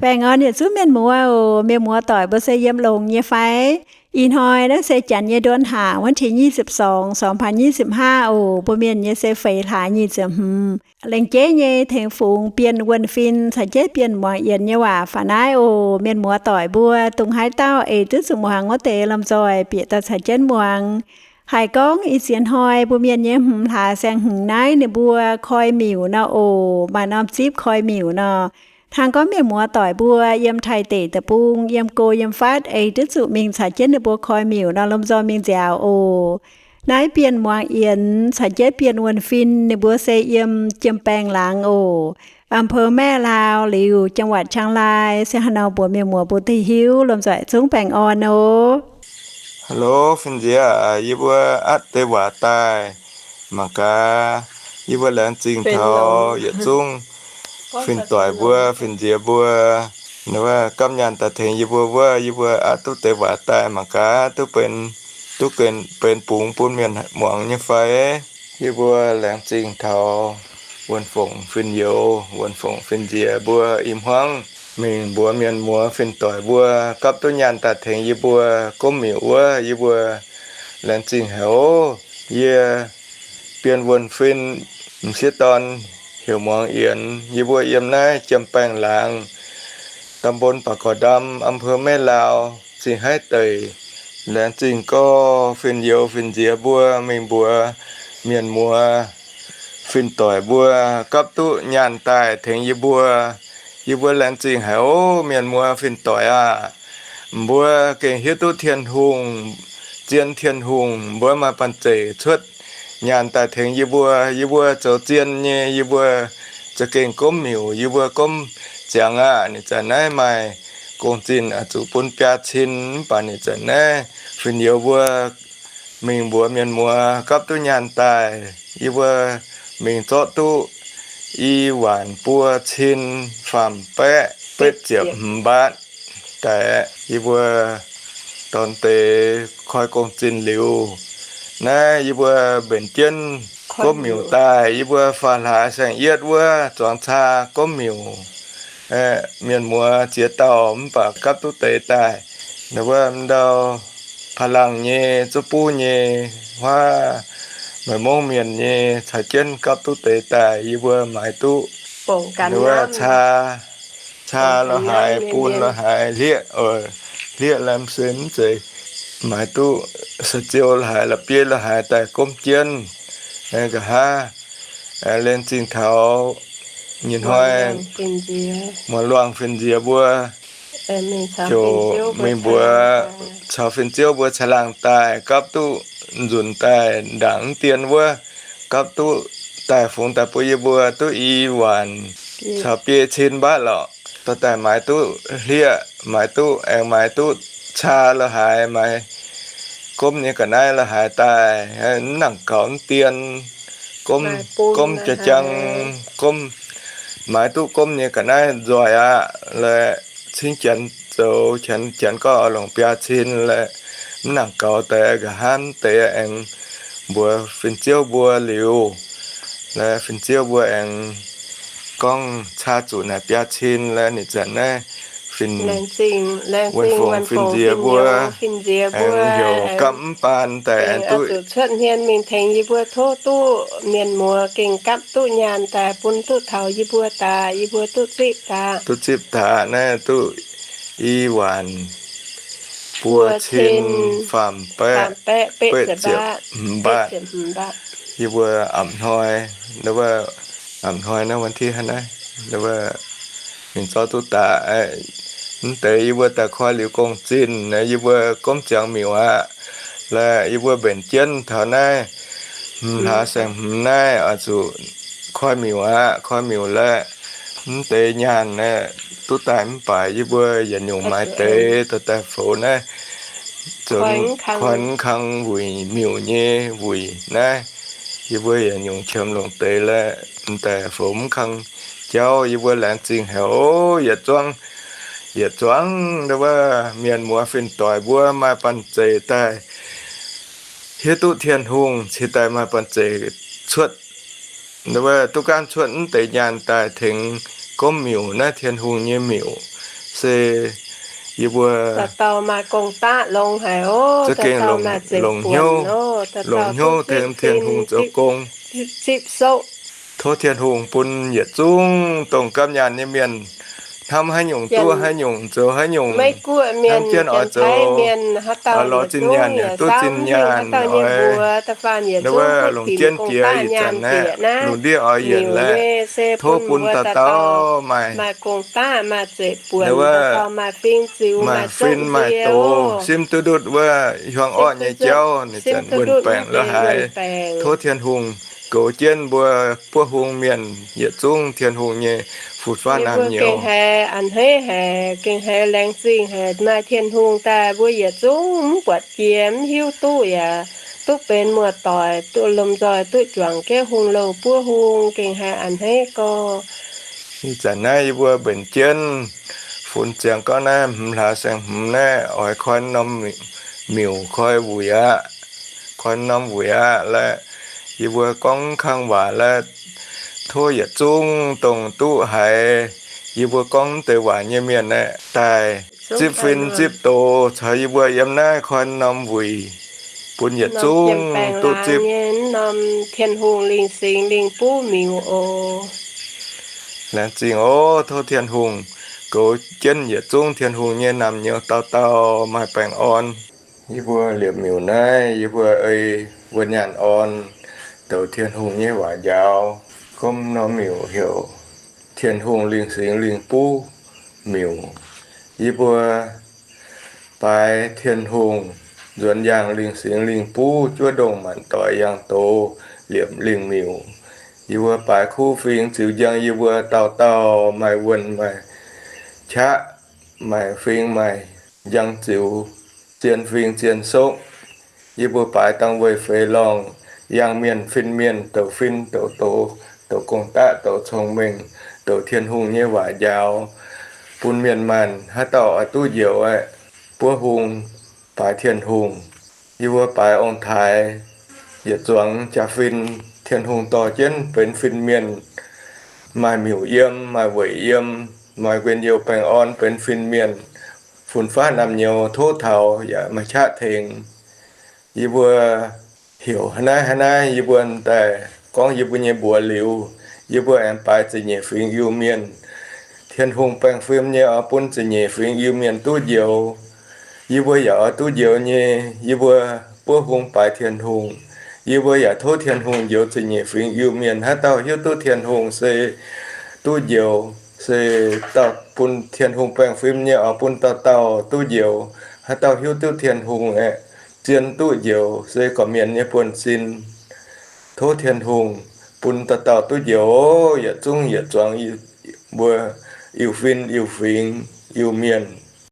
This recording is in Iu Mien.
Baengh orn yietc zungv mienh muoz oc. Mienh muoz doic mbuo se yiem longx nyei fai? Ih hnoi naaiv se janx nyei เดือนห้า วันที่ยี่สิบสอง สองพันยี่สิบห้า oc. Mbuo mienh nyei se feix hlaax nyic ziepc hmz. Lengc jeiv nyei tengx fungx Bienh Wuonh Fin caux jienv Bienh Muangz Yienx nyei waac faaux naaiv oc. Mienh muoz doic mbuo, dongh haaix dauh eix duqv zuqc muangx wuov deix lomh-nzoih bieqc daaih caux jienv muangx. Haiz gorngv ih ziex hnoi mbuo mienh nyei hmz hlaax saeng-hmz naaiv ninh mbuo koi miuc nor oc. Maaih norm zipv koi miuc nor. Hnangv gorngv mienh muoz doic mbuo yiem Taiv deic-bung, yiem go yiem fatv, eix duqv zuqc mingh caux jienv ninh mbuo koi miuc nor, lomh nzoih mingh nziaauc oc. Naaiv Bienh Muangz Yienx caux jienv Bienh Wuonh Fin ninh mbuo se yiem Jiem-Baengh laangz oc, อำเภอแม่ลาว liuz จังหวัดเชียงราย. Se haaix nor mbuox mienh muoz mbuo duqv hiuv, lomh nzoih zungv baengh orn oc. Hello, fin-nziex, yie mbuo atv deix waac daaih mangc gaax. Yie mbuo laengz zingh taux yietc zungv fin-doic mbuo, fin-nziex mbuo, gapv nyaanh daaih tengx yie mbuo wuov, yie mbuo atv duqv deix waac daaih mangc gaax duqv benx, duqv benx bungx bun mienh muangx nyei fai. Yie mbuo laengz zingh taux Wuonh Fongc fin-youz, Wuonh Fongc fin-nziex mbuo i hmuangv mingh mbuox mienh muoz fin-doic mbuo gapv duqv nyaanh daaih tengx yie mbuo gomv miuc wuov, yie mbuo laengz zingh haic oc. Yie Bienh Wuonh Fin, m'sieqv dorn heuc Muangz Yienx. Yie mbuo yiem naaiv Jiem-Baengh laangz, ตำบลป่าก่อดำ อำเภอแม่ลาว Zingh Haiv deic. Laengz zingh gorx fin-youz fin-nziex mbuo mingh mbuox mienh muoz fin-doic mbuo gapv duqv nyaanh daaih tengx yie mbuo. Yie mbuo laengz zingh haic oc, mienh muoz fin-doic aah! Mbuo gengh hiuv duqv Tin-Hungh, zien Tin-Hungh, mbuo maaih banh zeic cuotv nyaanh daaih tengx yie mbuo. Yie mbuo zoux zien nyei, yie mbuo za'gengh gomv miuc, yie mbuo gomv ziangx aqv. Ninh zanc naaiv maaih gong-zinh oix zuqc bun biaa cin, mv baac ninh zanc naaiv fin-youz mbuo mingh mbuox mienh muoz gapv duqv nyaanh daaih, yie mbuo mingh zorqv duqv i waanc buo cin faam baeqv betv ziepc hmz mbaatv daaih. Yie mbuo dorn deix koi gong-zinh liuz, naaiv yie mbuo mbenc jienv gomv miuc daaih. Yie mbuo faam hlaax saeng-yietv wuov zuangx caa gomv miuc. Mienh muoz ziex dauh mv baac gapv duqv deix daaih. Wuov ndau Paa Langh nyei, Zuv Buv nyei, huaav Meiv Mongv Mienh nyei caux jienv gapv duqv deix daaih. Yie mbuo maaiz duqv wuov caa, caa la'haaix, bun la'haaix, hlieqv, hlieqv lamh se mv zeiz, maaiz duqv saa-ziou la'haaix, la'bieiv la'haaix daaih gomv jienv. Nqa'haav laengz zingh taux nyei hnoi muonz luangh fin-nziex mbuo ziouc mingh mbuox caux fin-ziouv mbuo caangh laangh daaih gapv duqv nzunc daaih ndaangc mv dien wuov, gapv duqv daaih fungx daaih bun yie mbuo duqv i waanc caux biei cin mbaatv lorqc. Dorh daaih maaiz duqv hlieqv, maaiz duqv aengx maaiz duqv caa la'haaix, maaiz gomv nyei ga'naaiv la'haaix daaih, mv nangc gaux mv dien, gomv, gomv jang-jang, gomv, maaiz duqv gomv nyei ga'naaiv nzoih aqv. Laaix cingv janx zoux, janx gorngv oix longc biaa cin laaix, mv nangc gaux deix nqa'haav deix aengx mbuox fin-ziouv mbuo liuz, laaix fin-ziouv mbuo aengx gorngv caa zuqc naaic biaa cin laaix. Ninh zanc naaiv fin, wuonh fongc fin-nziex mbuo aengx heuc gapv mv baan daaih aengx duqv cuotv hmien mingh tengx yie mbuo tov duqv mienh muoz gengh gapv duqv nyaanh daaih bun duqv taux yie mbuo daaih, yie mbuo duqv zipv daaih, duqv zipv daaih naaiv duqv i waanc buo cin faam baeqv betv ziepc hmz mbaatv. Yie mbuo apc hnoi, apc hnoi naaiv วันที่ hnangv naaiv, mingh zorqv duqv daaih. Mv deix yie mbuo daaih koi liuz gong-zinh, yie mbuo gomv ziangx miuc aqv. Laaix yie mbuo mbenc jienv taux naaiv hmz hlaax saeng-hmz naaiv oix zuqc koi miuc aqv. Koi miuc laaix mv deix nyaanh aeqv, duqv daaih mv baac yie mbuo yietc nyungc maaiz deix dorh daaih foux naaiv, zoux koi mv kang wuic miuc nyei wuic naaiv. Yie mbuo yietc nyungc qiemx longc deix laaix, mv daaih foux mv kang jauv. Yie mbuo laengz zingh haic oc. Yietc zuangx, yietc zuangx wuov mienh muoz fin-doic mbuo maaih banh zeic daaih hiuv duqv Tin-Hungh cingx daaih maaih banh zeic cuotv, wuov duqv gaanv cuotv mv deix nyaanh daaih tengx gomv miuc naaiv Tin-Hungh nyei miuc. se yie mbuo za'gengh longc hnyouv, longc hnyouv tengx Tin-Hungh zoux gong, tov Tin-Hungh bun yietc zungv dongh gapv nyaanh nyei mienh hnamv haaix nyungc duqv haaix nyungc, zoux haaix nyungc, hnamv jienv oix zoux, oix lorz zinh nyaanh yaac duqv zinh nyaanh, oix, wuov, longc jienv jiex ih zanc naaiv lungh ndiev oix yienc leh, tov bun dauh dauh maaih, wuov, maaih fin maaih doz, simv duqv ndutv wuov hiuang orqv nyei jauv, ninh zanc wuonh baengc la'haaix. Tov Tin-Hungh goux jienv mbuo buov hung mienh yietc zungv Tin-Hungh nyei fun-faqv naamh nyouz. Gengh haiz a'hneiv haic, gengh haiz laengz zingh haic, maaih Tin-Hungh daaih mbuo yietc zungv mv buatc jiex, mv hiuv duqv yaac duqv benx muoz-doic, duqv lomh nzoih duqv juangc jienv hung louh buov hung, gengh haiz a'hneiv gorx. Ih zanc naaiv yie mbuo mbenc jienv funx ziangx gorngv naaiv hmz hlaax saeng-hmz naaiv oix koi norm miuc koi wuic aqv. Koi norm wuic aqv leh, yie mbuo gorngv kang waac leh, tov yietc zungv dongh duqv haiz yie mbuo gorngv deix waac nyei mienh aeqv, daaih zipv fin zipv doz caux yie mbuo yiem naaiv koi norm wuic, bun yietc zungv duqv zipv nyei norm Tin-Hungh lingh singx lingh buv miuc oc. Laengz zingh oc. Tov Tin-Hungh goux jienv yietc zungv Tin-Hungh nyei naamh nyouz dauh dauh maaih baengh orn. Yie mbuo liepc miuc naaiv yie mbuo ei wuov nyaanh orn douc Tin-Hungh nyei waac njaaux, gorngv norm miuc heuc Tin-Hungh lingh singx lingh buv miuc. Yie mbuo baaix Tin-Hungh nzuonx yaangh lingh singx lingh buv juov ndongh maanc doic yangh doz liepc lingh miuc. Yie mbuo baaix kuv fingx ziux njang yie mbuo dauh dauh maaih wuonh maaih qaqv, maaih fingx maaih njang ziux, zien fingx zien sokv. Yie mbuo baaix dangh weih feix lorngh, yangh mienh fin mienh, douc fin douc doz, douc gong-daqv, douc cong-mengh, douc Tin-Hungh nyei waac njaaux, bun mienh maanh haaix dauh oix duqv njoux aeqv, buov hung baaix Tin-Hungh. Yie mbuo baaix ong-taaix yietc zuangx jaa-fin, Tin-Hungh dorh jienv benx fin-mienh, maaih miuc yiem, maaih weic yiem, maaih njien-youh baengh orn benx fin-mienh, fun-faqv naamh nyouz tov taux yaac maaih qaqv tengx. Yie mbuo heuc hnangv naaiv hnangv naaiv, yie mbuo daaih gorngv yie mbuo nyei mbuox liuz, yie mbuo aengx baaix ziepc nyeic fingx Iu-Mienh. Tin-Hungh baengh fim nyei oix bun ziepc nyeic fingx Iu-Mienh duqv njoux. Yie mbuo yaac oix duqv njoux nyei. Yie mbuo buov hung baaix Tin-Hungh. Yie mbuo yaac tov Tin-Hungh njoux ziepc nyeic fingx Iu-Mienh. Haaix dauh hiuv duqv Tin-Hungh se duqv njoux, se dauh bun Tin-Hungh baengh fim nyei oix bun dauh dauh duqv njoux. Haaix dauh hiuv duqv Tin-Hungh aeqv, zien duqv njoux se gorqv-mienh nyei buonv-sin. Tov Tin-Hungh bun dauh dauh duqv njoux oc. Yietc zungv yietc zuangx mbuo Iu-Fin Iu-Fingx Iu-Mienh,